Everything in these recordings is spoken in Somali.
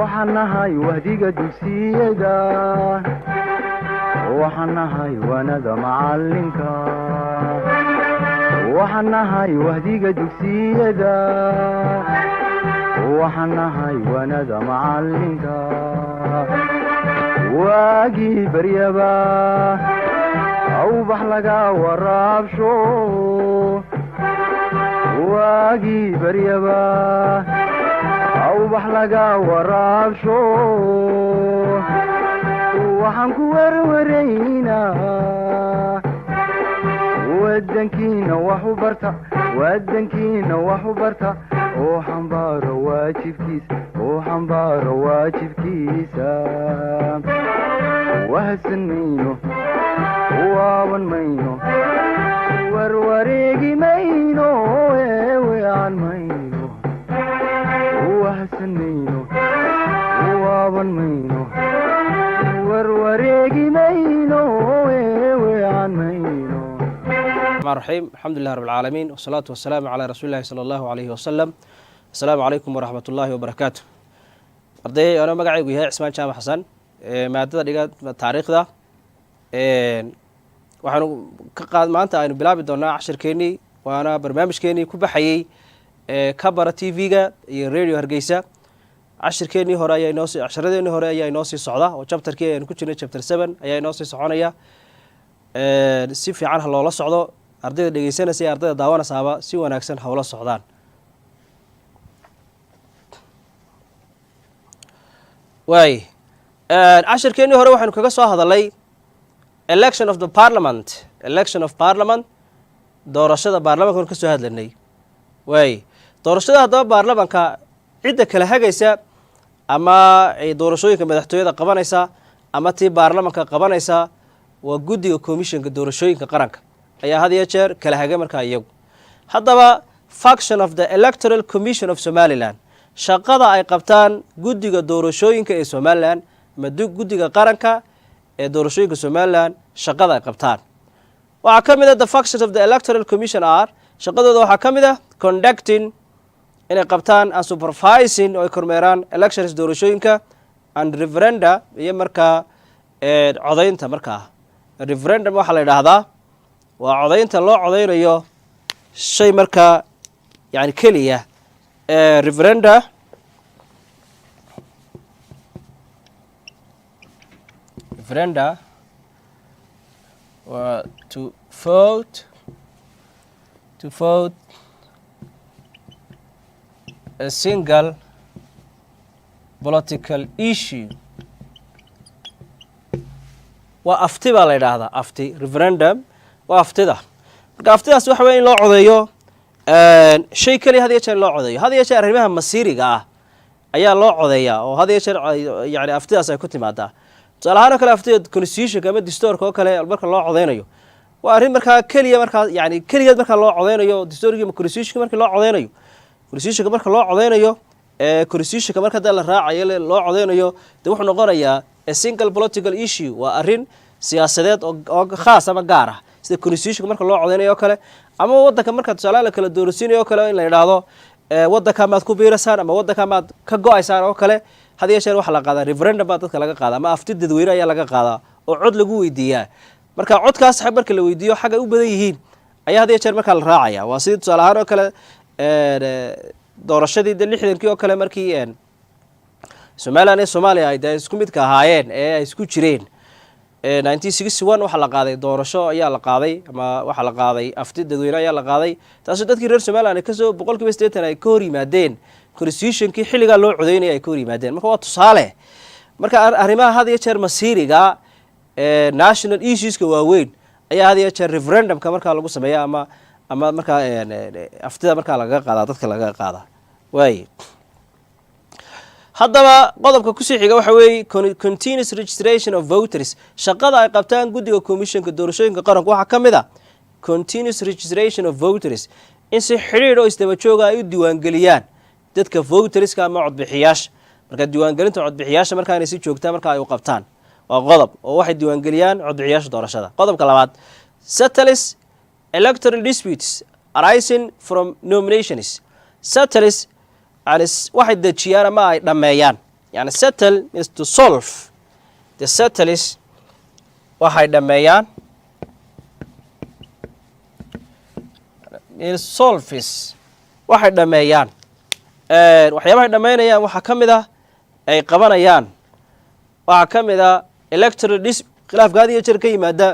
Waxaan nahay wahdiga dugsiyada, waxaan nahay waanada macalinka, waxaan nahay wahdiga dugsiyada, waxaan nahay waanada macalinka. Waagii baryaba awbax laga waraabsho, waagii baryaba awbax laga waraabsho. Waxaan ku werwaraynaa wadankiina wax u barta, wadankiina wax u barta, oo xambaaro waajibkiisa, oo xambaaro waajibkiisa. Wahsan mayno, waaban mayno, warwareegi mayno, eewean mayno. Wahsan mayno, waaban mayno, warwareegi mayno, eewean mayno. الرحمن الرحيم، الحمد لله رب العالمين، والصلاة والسلام على رسول الله صلى الله عليه وسلم. السلام عليكم ورحمة الله وبركاته. Arday, anoo magacaygu yahay Cismaan Jaamac Xasan, maadada dhiga taariikhda, waxaanu ka qaad maanta aynu bilaabi doonaa cashirkeenii, waana barnaamijkeenii ku baxayey Kabara TV-ga iyo Radio Hargeysa. Cashirkeenii hore ayaa inoo sii, casharadeenii hore ayaa inoo sii socda, oo chapterkii ayanu ku jirnay, chapter 7, ayaa inoo sii soconaya. Si fiican ha loola socdo. Ardayda dhegeysanaysa iyo ardayda daawanaysaaba si wanaagsan ha ula socdaan. Waay, cashirkeenii hore waxaynu kaga soo hadalay election of the parliament, election of parliament, doorashada baarlamanka waynu ka soo hadlanay. Waay, doorashada haddaba baarlamanka cidda kala hagaysa, ama ay doorashooyinka madaxtooyada qabanaysa ama tii baarlamanka qabanaysa, waa guddiga commissionka doorashooyinka qaranka ayaa had iyo jeer kala haga markaa iyagu. Haddaba, function of the Electoral Commission of Somaliland, shaqada ay qabtaan guddiga doorashooyinka ee Somaliland ama guddiga qaranka ee doorashooyinka Somaliland, shaqada ay qabtaan waxaa ka mid a: the functions of the Electoral Commission are, shaqadooda waxaa ka mid ah, conducting, inay qabtaan, and supervising, oo ay kormeeraan, elections, doorashooyinka, and referenda, iyo markaa codaynta. Markaa referendum waxaa la yidhaahdaa waa codaynta loo codeynayo shay markaa yani keliya. Referenda waa to vote a single political issue. Waa afti baa la yidhaahdaa, afti. Referendum waa aftida. Marka aftidaas waxa weya in loo codeeyo shay keliya, had iyo jeer loo codeeyo. Had iyo jeer arrimaha masiiriga ah ayaa loo codeeyaa, oo had iyo jeer yani aftidaas ay ku timaadaa. Tusaale ahaan oo kale, aftida constitutionka ama distoorka oo kale marka loo codeynayo, waa arrin markaa keliya, markaa yani keligeed markaa loo codeynayo. Distoorkii ama constitutionka markii loo codeynayo, constitutionka marka loo codeynayo, constitutionka marka hadda la raacayo loo codeynayo, dee wuxuu noqonayaa a single political issue, waa arrin siyaasadeed oo khaas ama gaar ah, sida constitutionka marka loo codeynayo oo kale, ama waddanka marka tusaalaha la kala doorasiinayo oo kale, in la yidhaahdo waddanka maad ku biiraysaan ama waddanka maad ka go-aysaan oo kale. Had iyo jeer waxaa la qaadaa referendum baa dadka laga qaadaa, ama afti dadweyne ayaa laga qaadaa oo cod lagu weydiiyaa. Marka codkaas marka la weydiiyo, xaggay u badan yihiin ayaa had iyo jeer markaa la raacaya. Waa sidii tusaale ahaan oo kale doorashadii de 60kii oo kale, markii Somaliland iyo Soomaaliya ay dee isku midka ahaayeen ee ay isku jireen, 1961, waxaa la qaaday doorasho ayaa la qaaday, ama waxaa la qaaday afti dadweyne ayaa la qaaday, taasoo dadkii reer Somaliland ay kasoo 80% ay ka hor yimaadeen constitutionkii xilligaa loo codeynaya ay ka hor yimaadeen. Marka waa tusaale. Marka arrimaha had iyo jeer masiiriga, national issueska waaweyn, ayaa had iyo jeer referendumka markaa lagu sameeya, ama markaa aftida markaa lagaga qaadaa, dadka lagaga qaadaa. Waay, haddaba qodobka kusii xiga waxa weeye continuous registration of voters. Shaqada ay qabtaan guddiga commissionka doorashooyinka qaranku waxaa ka mid a continuous registration of voters, in si xidhiidh oo isdaba jooga ay u diiwaangeliyaan dadka voterska ama codbixiyaasha. Marka diiwaangelinta codbixiyaasha markaa inay si joogtaa markaa ay u qabtaan waa qodob, oo waxay diiwaangeliyaan codbixiyaasha doorashada. Qodobka labaad, settles electoral disputes arising from nominations. Settles yani waxay dejiyaan ama ay dhammeeyaan, Yani settle means to solve. The settles, waxay dhameeyaan, means solves, waxay dhameeyaan. Waxyaabahay dhameynayaan waxaa ka mid ah, ay qabanayaan waxaa ka mid ah electoral dis khilaafka had iyo jeer ka yimaada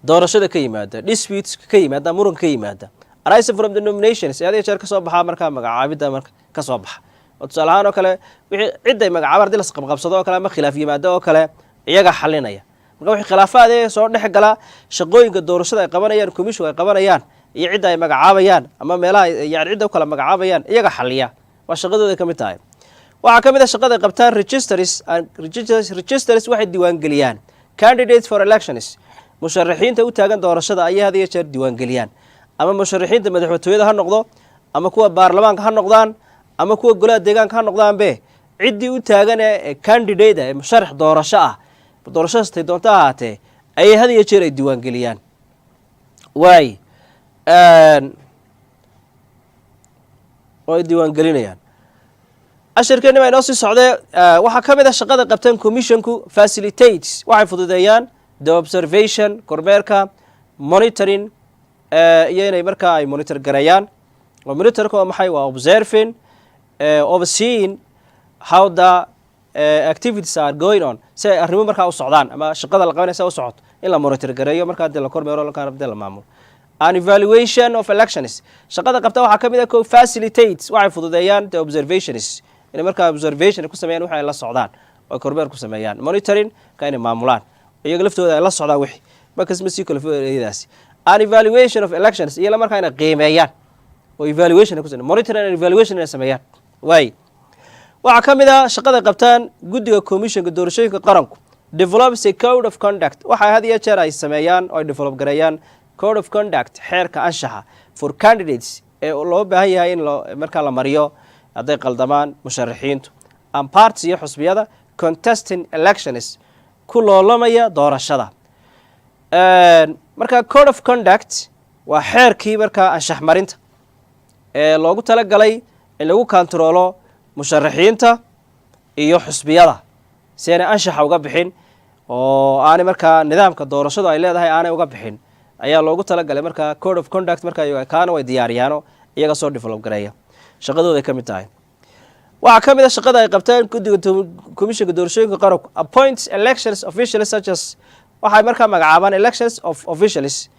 doorashada ka yimaada, disputes ka yimaada, muranka ka yimaada, arise from the nominations, ee had iyo jeer kasoo baxaa markaa magacaabidda marka ka soo baxa. Oo tusaale ahaan oo kale, wixii cidday magacaabaan hadii lasqabqabsado oo kale ama khilaaf yimaado oo kale, iyaga xalinaya. Marka wixii khilaafaad ee soo dhex gala shaqooyinka doorashada ay qabanayaan, commission ay qabanayaan, iyo cidda ay magacaabayaan ama meelaha, yani cidda u kala magacaabayaan, iyaga xaliya, waa shaqadooda ka mid tahay. Waxaa ka mid a shaqada ay qabtaan registers. Registers, waxay diiwaangeliyaan candidates for elections, musharaxiinta u taagan doorashada ayay had iyo jeer diiwaangeliyaan, ama musharaxiinta madaxtooyada ha noqdo, ama kuwa baarlamaanka ha noqdaan, ama kuwa golaha deegaanka ha noqdaanbe, ciddii u taagan ee candidate ee musharax doorasho ah, doorashadaastay doonto ha ahaatee, ayay had iyo jeer ay diiwaangeliyaan. Waay, oo ay diiwaangelinayaan. Cashirkeeni baa inoo sii socdee. Waxaa ka mid a shaqada qabteen commissionku facilitates, waxay fududeeyaan the observation, kormeerka, monitoring, iyo inay markaa ay monitor gareeyaan. Oo monitorka waa maxay? Waa observing, overseeing how the activities are going on, si ay arrimo markaa u socdaan ama shaqada la qabanaya si u socoto in la monitor gareeyo, markaa dee la kormeero, markaa dee la maamulo. And evaluation of elections. Shaqada qabta waxaa ka mid ah ko, facilitates, waxay fududeeyaan the observations, inay markaa observation ku sameeyaan, waxa ay la socdaan oo kormeer ku sameeyaan, monitoring ka inay maamulaan, iyaga laftooda ay la socdaan wixii markas ma sii kala fogeeyadaasi, and evaluation of elections, iyo la markaa inay qiimeeyaan oo evaluation ku sameeyaan, monitoring and evaluation inay sameeyaan. Waay, waxaa ka mid ah shaqada qabtaan guddiga commissionka doorashooyinka qaranku develops a code of conduct. Waxa had iyo jeer ay sameeyaan oo ay develop gareeyaan code of conduct, xeerka anshaxa, for candidates, ee loo baahan yahay in loo markaa la mariyo hadday qaldamaan musharaxiintu, and parties, iyo xusbiyada, contesting elections, ku loolamaya doorashada. Marka code of conduct waa xeerkii markaa anshax marinta ee loogu talagalay in lagu kontaroolo musharaxiinta iyo xusbiyada si aanay anshaxa uga bixin oo aanay markaa nidaamka doorashadu ay leedahay aanay uga bixin ayaa loogu talagalay. Markaa code of conduct markaa kaana way diyaariyaano, iyaga soo develop gareeya, shaqadooday ka mid tahay. Waxaa ka mid a shaqada ay qabteen guddiga commissionka doorashooyinka qaranku appoints elections officials such as, waxay markaa magacaabaan elections of officials,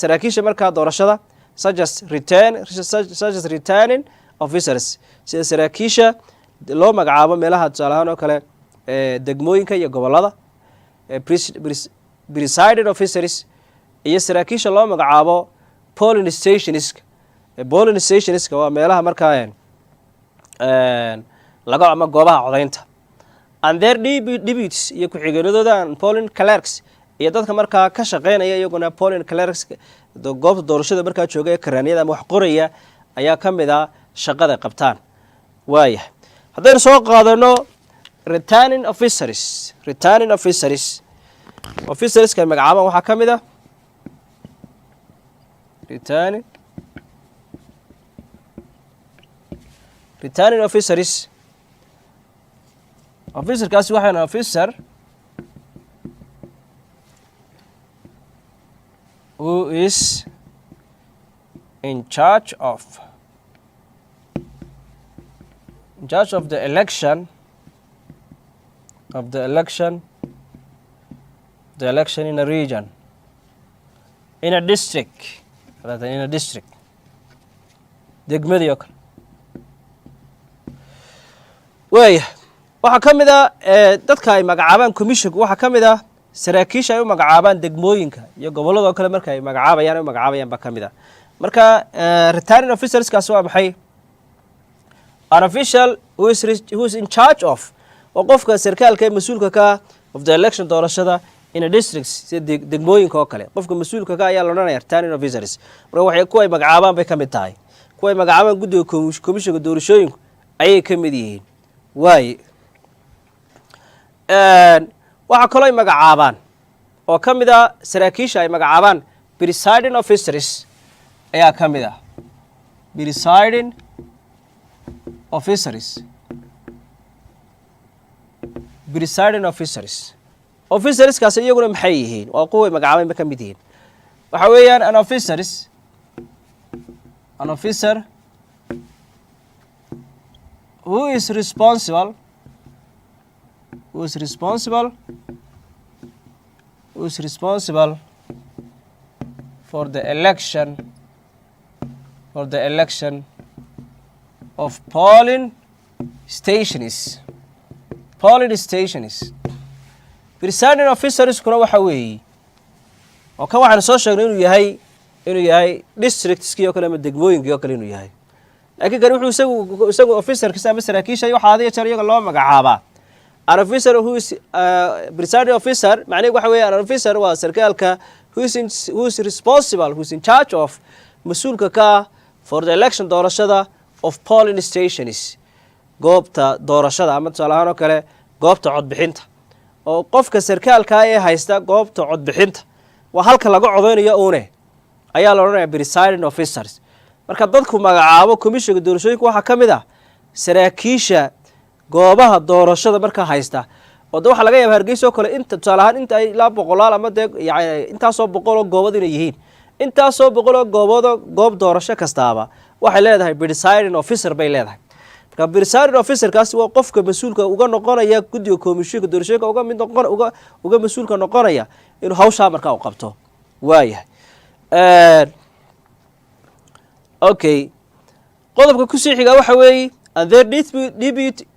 saraakiisha markaa doorashada, such as returning officers, sida saraakiisha loo magacaabo meelaha, tusaale ahaan oo kale, degmooyinka iyo gobolada, presided officers, iyo saraakiisha loo magacaabo polling stationska. Polling stationska waa meelaha markaa laga ama goobaha codaynta, and their deputies, iyo ku-xigeenadooda, and polling clerks, iyo dadka markaa ka shaqeynaya iyaguna polling clerks, goobta doorashada markaa jooga ee karaaniyada ama wax qoraya ayaa ka mid a shaqada qabtaan. Waayahay, haddaynu soo qaadano returning officers. Returning officers, officerska ay magacaabaan waxaa ka mid ah returning officers. Officerkaasi waxayna officer who is in charge of the election in a region, in a district, rather in a district, degmadii oo kale. Waaya, waxaa ka mid a dadka ay magacaabaan commissionku, waxaa ka mid ah saraakiisha ay u magacaabaan degmooyinka iyo gobolladoo kale. Marka ay magacaabayaan, ay u magacaabayaan baa ka mid ah. Marka returning officerskaasi waa maxay? An official who is in charge of, waa qofka sarkaalka ee mas-uulka ka ah, of the election, doorashada, in a district, sida degmooyinka oo kale. Qofka mas-uulka ka ayaa la odhanaya returning officers. Marka waxay kuwa ay magacaabaan bay ka mid tahay, kuwa ay magacaabaan guddiga commissionka doorashooyinku ayay ka mid yihiin. Waaye, waxaa kaloo ay magacaabaan oo ka mid ah saraakiisha ay magacaabaan presiding officers ayaa ka mid ah. Presiding officers Presiding officers, officerskaasi iyaguna maxay yihiin? Waa kuway magacaabay, ma ka mid yihiin? Waxa weeyaan an officer who is responsible for the election of polling stations. Polling stations, presiding officerskuna waxa weeye oo kan waxaanu soo sheegnay inuu yahay districtskii oo kale ama degmooyinkii oo kale inuu yahay. Laakiin kan wuxuu isagu officerkiisa ama saraakiisha waxaa had iyo jeer iyaga loo magacaabaa an officer who is presiding officer. Macnaheedu waxa weeye an officer waa sarkaalka who is responsible, who is in charge of, mas-uulka ka ah, for the election, doorashada, of polling stations, goobta doorashada, ama tusaale ahaan oo kale goobta codbixinta, oo qofka sarkaalkaa ee haysta goobta codbixinta, waa halka laga codeynayo uune, ayaa la odhanaya presiding officers. Marka dadku magacaabo komishinka doorashooyinka waxaa ka mid ah saraakiisha goobaha doorashada markaa haysta, oo de waxaa laga yaaba Hargeysa oo kale inta tusaale ahaan inta ay ilaa boqolaal ama dee yani intaasoo boqol oo goobood inay yihiin. Intaasoo boqol oo gooboodoo goob doorasho kastaaba waxay leedahay presiding officer bay leedahay. Marka presiding officerkaasi waa qofka mas-uulka uga noqonaya guddiga komishinka doorashooyinka, uga mid noqon, uga mas-uulka noqonaya inuu hawshaa markaa u qabto. Waayahay, okay, qodobka kusii xigaa waxa weeye and their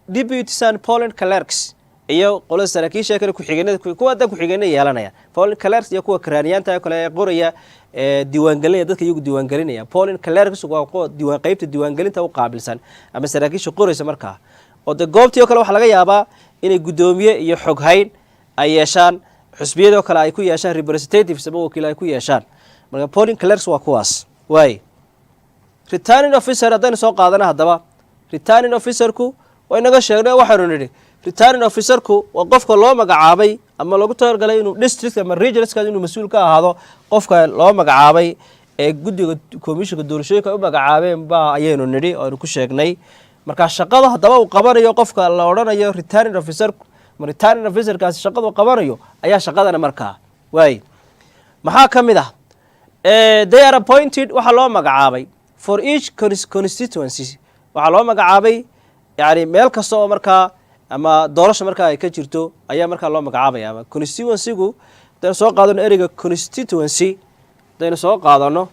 deputies and polling clerks, iyo qolada saraakiisha kale, ku-xigeenada, kuwa hadda ku-xigeenada yeelanaya, polling clerks, iyo kuwa karaaniyaanta kale ee qoraya, ee diiwaangelinaya dadka, iyagu diiwaangelinaya. Polling clerks waa kuwa diiwaan qeybta diiwaangelinta u qaabilsan ama saraakiisha qoraysa markaa, oo dee goobtii oo kale waxaa laga yaabaa inay guddoomiye iyo xoghayn ay yeeshaan, xusbiyadoo kale ay ku yeeshaan representatives ama wakiil ay ku yeeshaan. Marka polling clerks waa kuwaas. Waay, returning officer haddaynu soo qaadana haddaba, returning officerku waa inaga sheegnay. Waxaanu nidhi returning officerku waa qofka loo magacaabay ama loogu talagalay inuu district ama regionska inuu mas-uul ka ahaado. Qofka loo magacaabay ee guddiga komishinka doorashooyinka u magacaabeen ba ayaynu nidhi oo aynu ku sheegnay. Marka shaqada haddaba uu qabanayo qofka la odhanayo returning officer, returning officerkaasi shaqadu qabanayo ayaa shaqadana markaa. Waay, maxaa ka mid ah? They are appointed, waxaa loo magacaabay, for each constituency, waxaa loo magacaabay yani meel kasta oo markaa ama doorasha markaa ay ka jirto ayaa markaa loo magacaabaya. Ama constituencygu, hadaynu soo qaadano ereyga constituency, hadaynu soo qaadano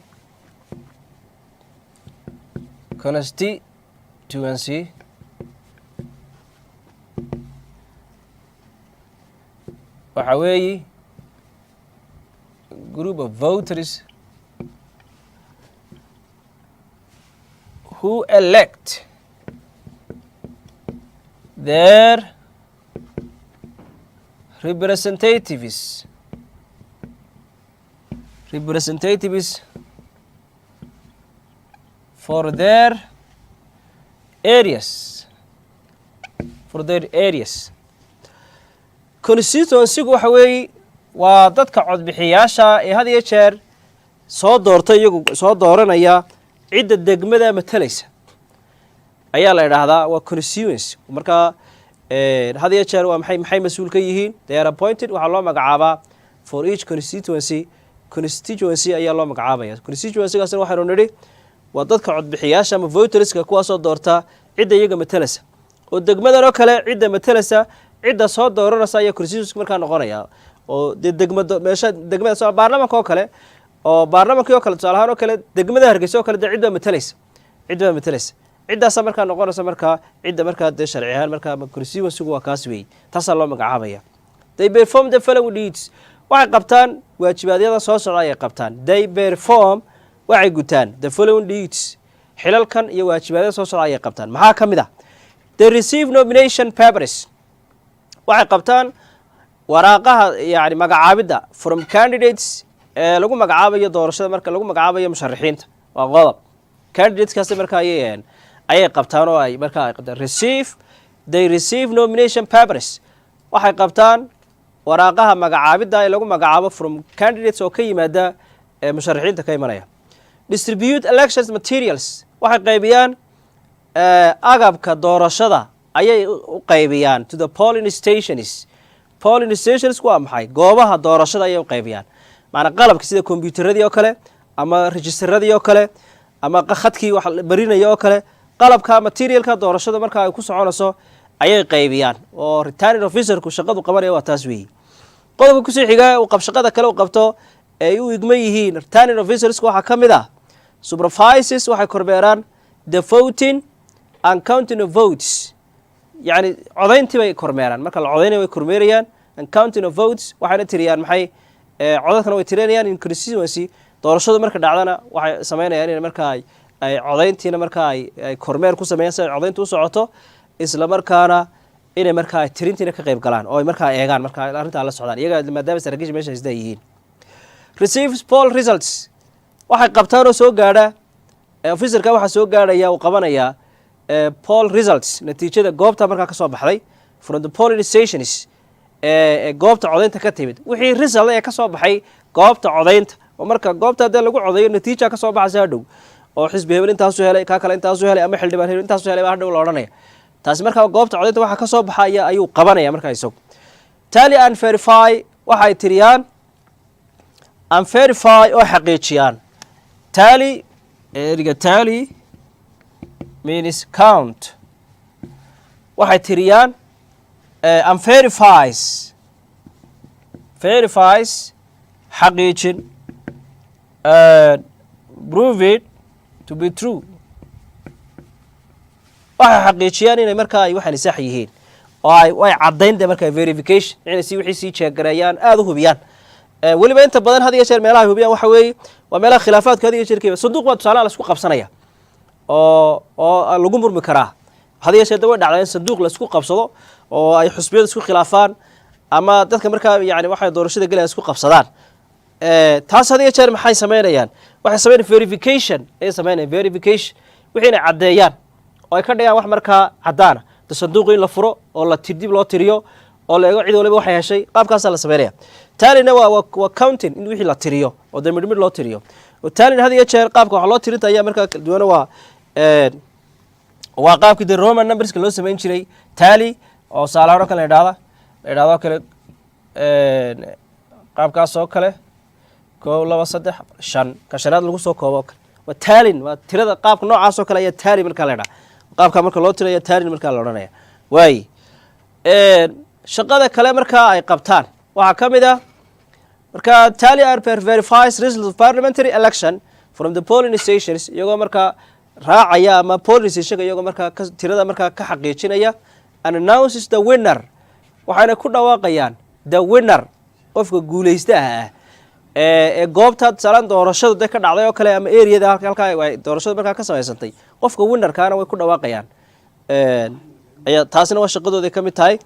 constituency, waxa weeyi group of voters who elect their representatives for their areas for their areas. Constituencygu waxa weeye waa dadka codbixiyaasha ee had iyo jeer soo doorta, iyagu soo dooranaya cidda degmada matalaysa ayaa la idhaahdaa waa constituency. Marka had iyo jeer waa maxay mas-uul ka yihiin? They are appointed, waxaa loo magacaabaa, for each constituency. Constituency ayaa loo magacaabaya. Constituencygaasna waxaynu nidhi waa dadka codbixiyaasha ama voterska, kuwaasoo doorta cidda iyaga matalaysa, oo degmadan oo kale cidda matalaysa, cidda soo dooranaysa ayaa constituency markaa noqonaya. Oo dee degmado meesha degmada soo baarlamanka oo kale, oo baarlamankii oo kale, tusaale ahaan oo kale degmada Hargeysa oo kale, dee cid baa matalaysa, cid baa matalaysa. Ciddaasaa markaa noqonaysa markaa cidda markaa dee sharci ahaan markaa constituencygu waa kaas weey, taasaa loo magacaabaya. They perform the following duties, waxay qabtaan waajibaadyada soo socda ayay qabtaan. They perform, waxay gutaan, the following duties, xilalkan iyo waajibaadyada soo socda ayay qabtaan. Maxaa ka mid ah? They receive nomination papers, waxay qabtaan waraaqaha yani magacaabidda, from candidates, ee lagu magacaabayo doorashada, marka lagu magacaabayo musharaxiinta. Waa qodob. Candidateskaasi marka ayay qabtaan oo ay markaa ay qabtaan. They receive nomination papers, waxay qabtaan waraaqaha magacaabidda ee lagu magacaabo, from candidates, oo ka yimaada ee musharaxiinta ka imanaya. Distribute elections materials, waxay qaybiyaan agabka doorashada. Ayay u qaybiyaan to the polling stations. Polling stations waa maxay? Goobaha doorashada ayay u qaybiyaan, maanaa qalabka sida kombyuutaradii oo kale ama registeradii oo kale ama khadkii wax barinaya oo kale. Qalabka, materialka doorashada marka ay ku soconayso ayay qaybiyaan, oo returning officerku shaqadu qabanaya waa taas weeyi. Qodobka kusii xiga uu shaqada kale u qabto ay u igman yihiin returning officers waxaa ka mid ah supervises, waxay kormeeraan the voting and counting of votes, yacni codayntii bay kormeeraan. Marka la codaynaya way kormeerayaan, and counting of votes, waxayna tiriyaan maxay? Codadkana way tirinayaan in constituency. Doorashadu marka dhacdana waxay sameynayaan in marka ay codayntiina marka ay kormeer ku sameeyaan si ay codayntu u socoto, isla markaana inay markaa ay tirintiina ka qayb galaan oo ay markaa eegaan, markaa arrintaa la socdaan iyaga, maadaama saraakiisha meesha haystaa yihiin. Receives poll results, waxay qabtaan oo soo gaadha officerka, waxaa soo gaadhaya, uu qabanayaa poll results, natiijada goobta markaa ka soo baxday, from the polling stations, ee goobta codaynta ka timid. Wixii result ee ka soo baxay goobta codaynta, oo marka goobta haddii lagu codeeyo natiija ka soo baxaysa hadhow, oo xisbi hebel intaasu helay, kaa kale intaasu helay, ama xildhibaan hebel intaasu helay baa hadhow la odhanaya. Taasi markaa goobta codaynta waxa ka soo baxaya ayuu qabanaya markaa isagu. Tally and verify, waxay tiriyaan, and verify, oo xaqiijiyaan. Tally, ereyga tally means count. Waxay tiriyaan and verifies, verifies xaqiijin, prove it to be true, waxay xaqiijiyaan inay markaa ay waxaan sax yihiin oo ay way caddayn de markaa verification, inay si wixii sii jeegareeyaan, aada u hubiyaan. Weliba inta badan had iyo jeer meelaha ay hubiyaan waxa weeye waa meelaha khilaafaadku had iyo jeer ka yimaado. Sanduuq baa tusaalaha la isku qabsanaya oo lagu murmi karaa. Had iyo jeer da way dhacdaa in sanduuq la isku qabsado oo ay xusbiyadu isku khilaafaan ama dadka markaa yani waxay doorashada gelaya isku qabsadaan. Taas had iyo jeer maxay sameynayaan? Waxay sameynayaan verification ayay sameynayaan, verification, wixii inay caddeeyaan oo ay ka dhigaan wax markaa caddaana de, sanduuqu in la furo oo la dib loo tiriyo oo la eego cid waliba waxay heshay. Qaabkaasaa la sameynaya. Tallyna waa counting, in wixii la tiriyo oo dee midh midh loo tiriyo. Oo tallyna had iyo jeer qaabka wax loo tirinta ayaa markaa kala duwana. Waa qaabkii de Roman numberska loo samayn jiray tally, oo saalahaan oo kale la idhahdo kale, qaabkaas oo kale, kow, laba, saddex, shan, ka shanaad lagu soo koobo oo kale waa tallying. Waa tirada qaabka noocaas oo kale ayaa tally markaa la idhaha. Qaabka marka loo tirayo tallying markaa la odhanaya. Waay, shaqada kale markaa ay qabtaan waxaa ka mid ah marka tally and verifies results of parliamentary election from the polling stations, iyagoo markaa raacaya ama polling stationka, iyagoo markaa tirada markaa ka xaqiijinaya, and announces the winner, waxayna ku dhawaaqayaan the winner, qofka guuleystaha ah ee goobta tusaalaan doorashadu de ka dhacday oo kale ama areada halkaa ay doorashadu markaa ka samaysantay. Qofka winnerkaana way ku dhawaaqayaan. Ayaa taasina waa shaqadooday ka mid tahay.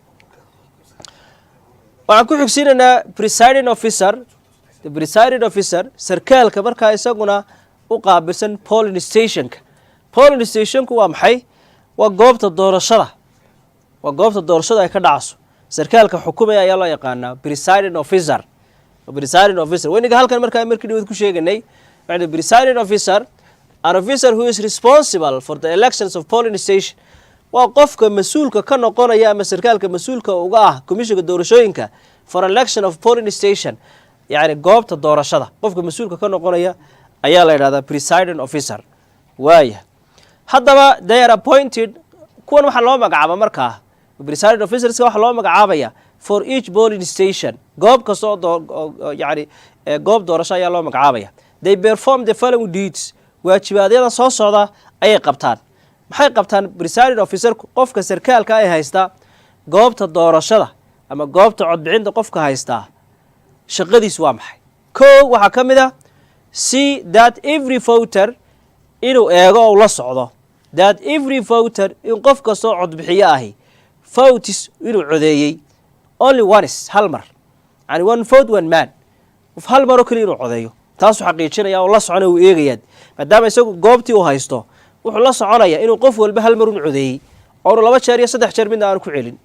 Waxaan ku xigsiinaynaa presiding officer. The presiding officer, sarkaalka markaa isaguna u qaabilsan polling stationka. Polling stationku waa maxay? Waa goobta doorashada, waa goobta doorashada ay ka dhacso. Sarkaalka xukumaya ayaa loo yaqaanaa presiding officer. Presiding officer weyniga halkan markaa markii dhaweyd ku sheeganay waxay presiding officer, an officer who is responsible for the elections of polling station, waa qofka mas-uulka ka noqonaya ama sarkaalka mas-uulka uga ah komishinka doorashooyinka for election of polling station, yacni goobta doorashada qofka mas-uulka ka noqonaya ayaa la yidhahdaa presiding officer. Waaya, haddaba they are appointed, kuwan waxaa loo magacaaba markaa presiding officerska, waxaa loo magacaabaya for each polling station, goob kasta oo yani goob doorasho ayaa loo magacaabaya. They perform the following duties, waajibaadyada soo socda ayay qabtaan. Maxay qabtaan presiding officerku? Qofka sarkaalka ay haystaa goobta doorashada ama goobta codbixinta qofka haystaa shaqadiis waa maxay? Ko, waxaa ka mid ah see that every voter, inuu eego oo la socdo, that every voter, in qof kastoo codbixiyo ahi, votes, inuu codeeyey, only once, hal mar, yani one vote, one man, qof hal maroo keliya inuu codeeyo. Taasuu xaqiijinaya oo la soconaya, uu eegayaa, maadaama isagu goobtii uu haysto, wuxuu la soconaya inuu qof walba hal mar un codeeyey, oonu laba jeer iyo saddex jeer midna aanu ku celin.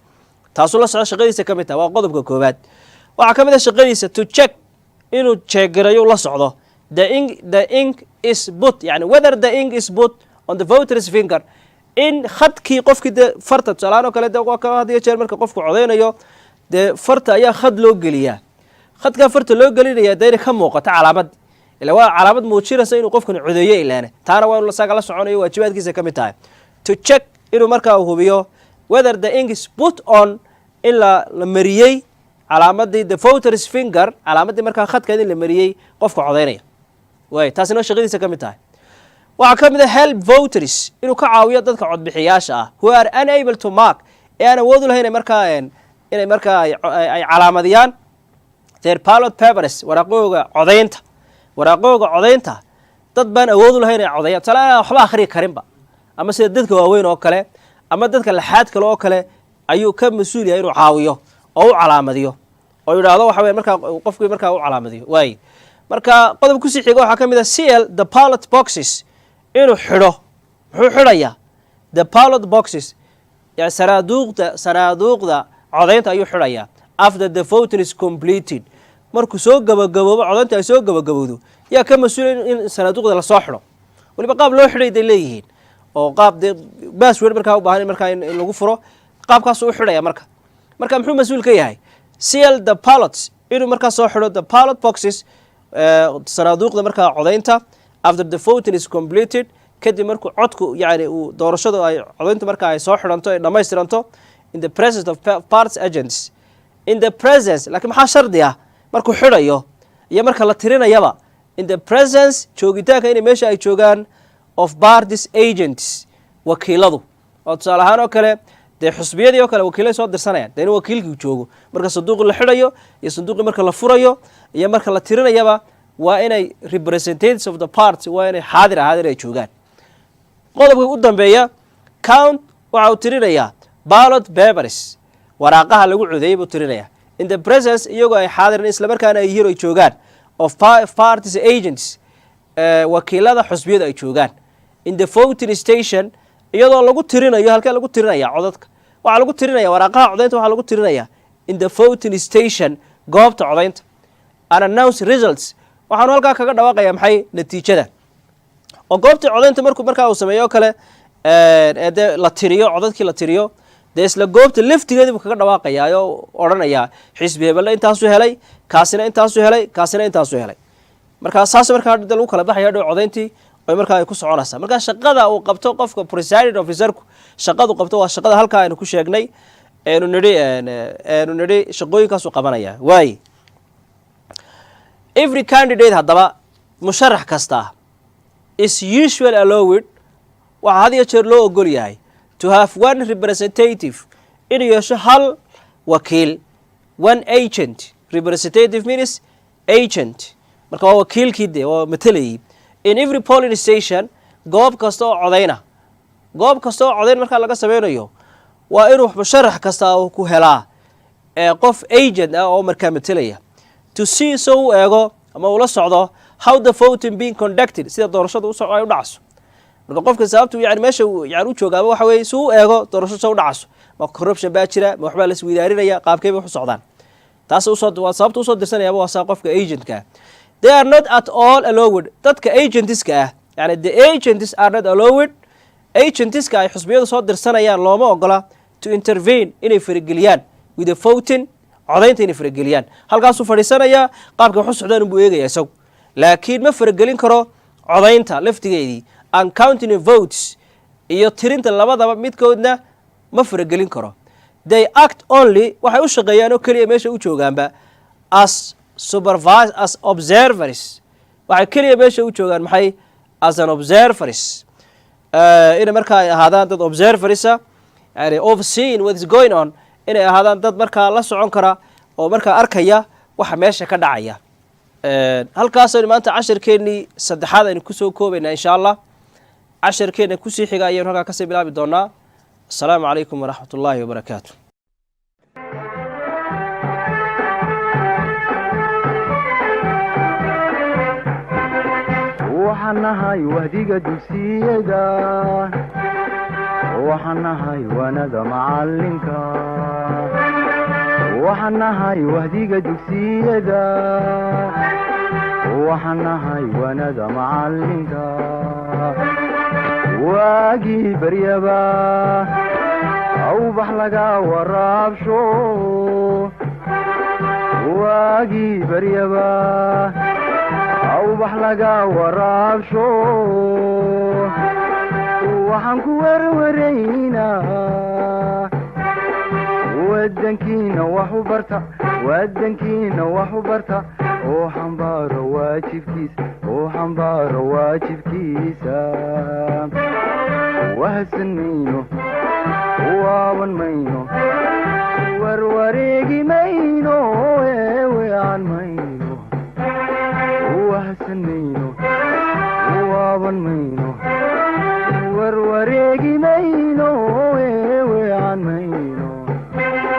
Taasuu la socdo, shaqadiisa ka mid taha. Waa qodobka koowaad. Waxaa ka mid a shaqadiisa to check, inuu jeegarayo, la socdo the ink is put, yani whether the ink is put on the voter's finger, In khadkii qofkii dee farta, tusaalahaan oo kale, de waa ka had iyo jeer marka qofku codeynayo, dee farta ayaa khad loo geliyaa. Khadkaa farta loo gelinaya dee inay ka muuqato calaamad, ila waa calaamad muujinaysa inuu qofkan codeeyo. Ilaane taana waa inuu isaga la soconayo, waajibaadkiisa ka mid tahay. To check, inuu markaa hubiyo, whether the ink is put on, in la mariyey calaamadii, the voter's finger, calaamadii markaa khadkeed in la mariyey qofka codeynaya. Way taasina shaqadiisa ka mid tahay. Waxaa ka mid a help voters, inuu ka caawiyo dadka codbixiyaasha ah, who are unable to mark, ee aan awood u lahayn inay markaa ay calaamadiyaan, their ballot papers, waraaqooga codaynta. Waraaqooga codaynta dad baan awood u lahayn inay codeeyaan, tusaale aan waxba akhriyi karinba, ama sida dadka waaweyn oo kale, ama dadka laxaad kale oo kale, ayuu ka mas-uul yahay inuu caawiyo oo u calaamadiyo oo yidhaahdo waxa weya markaa qofkii markaa u calaamadiyo. Waay, marka qodob kusii xiga waxaa ka mid a seal the ballot boxes, inuu xidho. Muxuu xidhayaa? The ballot boxes, yani sanaaduuqda codaynta ayuu xidhayaa. After the voting is completed, markuu soo gabagaboobo codaynta, ay soo gabagabowdo, yaa ka mas-uula in sanaaduuqda lasoo xidho. Waliba qaab loo xidhay day leeyihiin, oo qaab dee password markaa u baahan in markaa in lagu furo, qaabkaasuu u xidhaya. Marka muxuu mas-uul ka yahay? Seal the ballots, inuu markaa soo xidho, the ballot boxes, sanaaduuqda markaa codaynta, after the voting is completed, kadib markuu codku, yani uu doorashadu ay codayntu markaa ay soo xidhanto, ay dhammaystiranto, in the presence of party agents, in the presence. Laakiin maxaa shardi ah markuu xidhayo iyo marka la tirinayaba? In the presence, joogitaanka inay meesha ay joogaan, of parties agents, wakiiladu, oo tusaale ahaan oo kale dee xusbiyadii oo kale wakiilay soo dirsanayaan, dee in wakiilkii joogo marka sanduuqii la xidhayo iyo sanduuqii marka la furayo iyo marka la tirinayaba, waa inay representatives of the party waa inay xaadir ahaadeen, ay joogaan. Qodobka u dambeeya, count, waxa uu tirinayaa, ballot papers, waraaqaha lagu codeeyey buu tirinayaa, in the presence, iyagoo ay xaadirin, islamarkaana ay yihiin, ay joogaan, of parties agents, wakiilada xusbiyadu ay joogaan, in the voting station, iyadoo lagu tirinayo. Halkee lagu tirinaya codadka? Waxaa lagu tirinaya waraaqaha codaynta, waxaa lagu tirinaya in the voting station, goobta codaynta. And announce results, waxaanu halkaa kaga dhawaaqaya maxay? Natiijada. Oo goobtii codaynta markuu markaa uu sameeyo o kale, ee dee la tiriyo codadkii, la tiriyo, dee isla goobta laftigeedii buu kaga dhawaaqayaa oo odhanayaa xisbi hebelle intaasuu helay, kaasina intaasuu helay, kaasina intaasuu helay. Markaa saas markaa de lagu kala baxaya dhow codayntii oy markaa ay ku soconaysaa. Marka shaqada uu qabto qofka presiding officerku, shaqadu qabto waa shaqada halkaa aynu ku sheegnay, eenu nidhi shaqooyinkaasuu qabanaya. Waay, every candidate, haddaba musharax kasta, is usually allowed, waxaa had iyo jeer loo ogol yahay, to have one representative, inuu yeesho hal wakiil, one agent. Representative means agent, marka waa wakiilkii dee waa matelayay, in every polling station, goob kasta oo codayna. Goob kasta oo codayn markaa laga sameynayo, waa inuu musharax kasta uu ku helaa ee qof agent ah oo markaa matelaya, to see, so u eego ama ula socdo, how the voting being conducted, sida doorashada u ay u dhacso. Marka qofka sababtu yani meesha yani u joogaaba waxa weye si u eego doorashada sa u dhacso. Ma corruption baa jira? Ma waxbaa la isweydaarinayaa? Qaabkay bay wax u socdaan? Taas usoo waa sababta usoo dirsanayaaba, waa saa qofka agentka. They are not at all allowed, dadka agentska ah, yani the agents are not allowed, agentska ay xusbiyadu soo dirsanayaan looma ogola, to intervene, inay farageliyaan, with the voting, codaynta inay farageliyaan. Halkaasuu fadhiisanayaa, qaabka wax u socdaan unbuu eegaya isagu, laakiin ma faragelin karo codaynta laftigeedii and counting votes, iyo tirinta, labadaba midkoodna ma faragelin karo. They act only, waxay u shaqeeyaan oo keliya, meesha u joogaanba, as supervise, as observers. Waxay keliya meesha u joogaan maxay? As an observers, inay markaa ay ahaadaan dad observersa, yani overseeing what is going on, inay ahaadaan dad markaa la socon kara oo markaa arkaya waxa meesha ka dhacaya. Halkaasaynu maanta cashirkeennii saddexaad aynu kusoo koobaynaa. Insha Allah cashirkeenna kusii xiga ayaynu halkaa kasii bilaabi doonaa. Asalaamu calaykum waraxmat ullaahi wabarakaatu. Waxaan nahay wahdiga dugsiyada, waxaan nahay waanada macalinka, waxaan nahay wahdiga dugsiyada, waxaan nahay waanada macalinka, Waagii baryaba awbax laga waraabsho, waagii baryaba awbax laga waraabsho. Waxaan ku werwaraynaa wadankiina wax u barta, wadankiina wax u barta, oo xambaaro waajibkiisa, oo xambaaro waajibkiisa. Wahsan mayno, waaban mayno, warwareegi mayno.